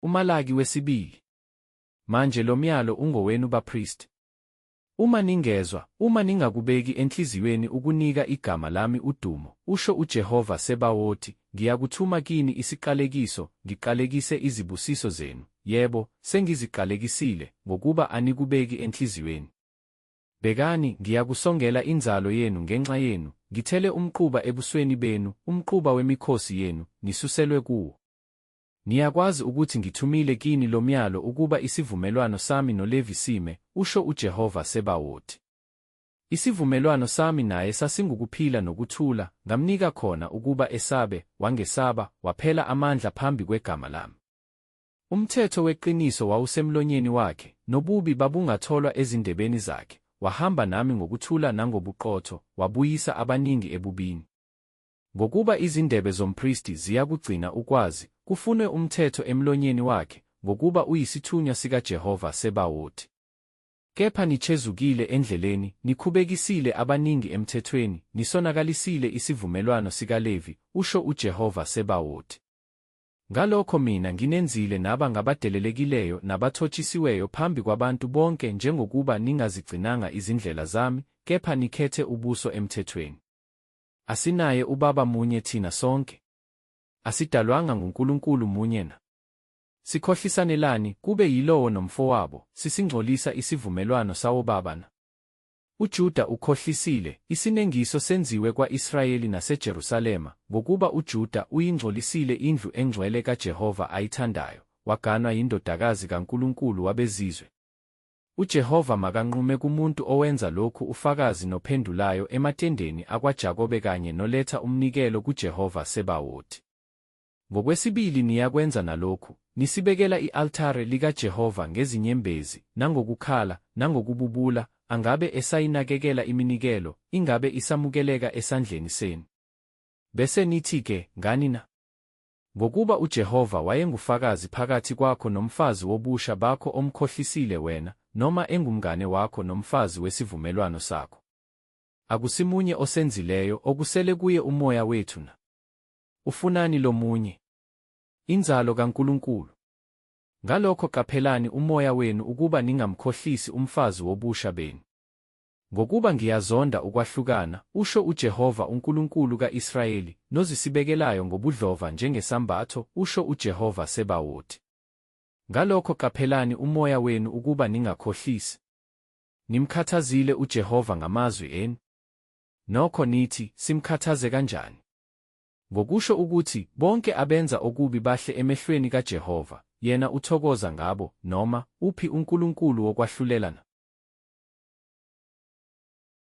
UMalaki wesibili. Manje lomyalo ungowenu bapristi. Uma ningezwa, uma ningakubeki enhliziyweni ukunika igama lami udumo, usho uJehova Sebawoti, ngiyakuthuma kini isiqalekiso, ngiqalekise izibusiso zenu, yebo, sengiziqalekisile, ngokuba anikubeki enhliziyweni. Bhekani, ngiyakusongela inzalo yenu ngenxa yenu, ngithele umquba ebusweni benu, umquba wemikhosi yenu, nisuselwe kuwo. Niyakwazi ukuthi ngithumile kini lomyalo ukuba isivumelwano sami noLevi sime, usho uJehova Sebawoti. Isivumelwano sami naye sasingukuphila nokuthula, ngamnika khona ukuba esabe, wangesaba, waphela amandla phambi kwegama lami. Umthetho weqiniso wawusemlonyeni wakhe, nobubi babungatholwa ezindebeni zakhe, wahamba nami ngokuthula nangobuqotho, wabuyisa abaningi ebubini. Ngokuba izindebe zompristi ziyakugcina ukwazi, kufunwe umthetho emlonyeni wakhe, ngokuba uyisithunywa sikaJehova Sebawoti. Kepha nichezukile endleleni, nikhubekisile abaningi emthethweni, nisonakalisile isivumelwano sikaLevi, usho uJehova Sebawoti. Ngalokho mina nginenzile naba ngabadelelekileyo nabathotshisiweyo phambi kwabantu bonke njengokuba ningazigcinanga izindlela zami, kepha nikhethe ubuso emthethweni. Asinaye uBaba munye thina sonke? Asidalwanga nguNkulunkulu munye na? Sikhohlisanelani, kube yilowo nomfowabo, sisingcolisa isivumelwano sawobaba na? UJuda ukhohlisile, isinengiso senziwe kwa-Israyeli naseJerusalema, ngokuba uJuda uyingcolisile indlu engcwele kaJehova ayithandayo, waganwa yindodakazi kankulunkulu wabezizwe. UJehova makanqume kumuntu owenza lokhu ufakazi nophendulayo ematendeni akwaJakobe kanye noletha umnikelo kuJehova Sebawoti. Ngokwesibili niyakwenza nalokhu, nisibekela i-altare likaJehova ngezinyembezi, nangokukhala, nangokububula, angabe esayinakekela iminikelo, ingabe isamukeleka esandleni senu. Bese nithi-ke, Ngani na? Ngokuba uJehova wayengufakazi phakathi kwakho nomfazi wobusha bakho omkhohlisile wena, noma engumngane wakho nomfazi wesivumelwano sakho. Akusimunye osenzileyo, okusele kuye umoya wethu na? Ufunani lomunye? Inzalo kaNkulunkulu. Ngalokho qaphelani umoya wenu ukuba ningamkhohlisi umfazi wobusha benu. Ngokuba ngiyazonda ukwahlukana, usho uJehova uNkulunkulu ka-Israyeli, nozisibekelayo ngobudlova njengesambatho, usho uJehova Sebawoti. Ngalokho qaphelani umoya wenu ukuba ningakhohlisi. Nimkhathazile uJehova ngamazwi enu. Nokho nithi, Simkhathaze kanjani? Ngokusho ukuthi, bonke abenza okubi bahle emehlweni kaJehova, yena uthokoza ngabo, noma, uphi uNkulunkulu wokwahlulela na?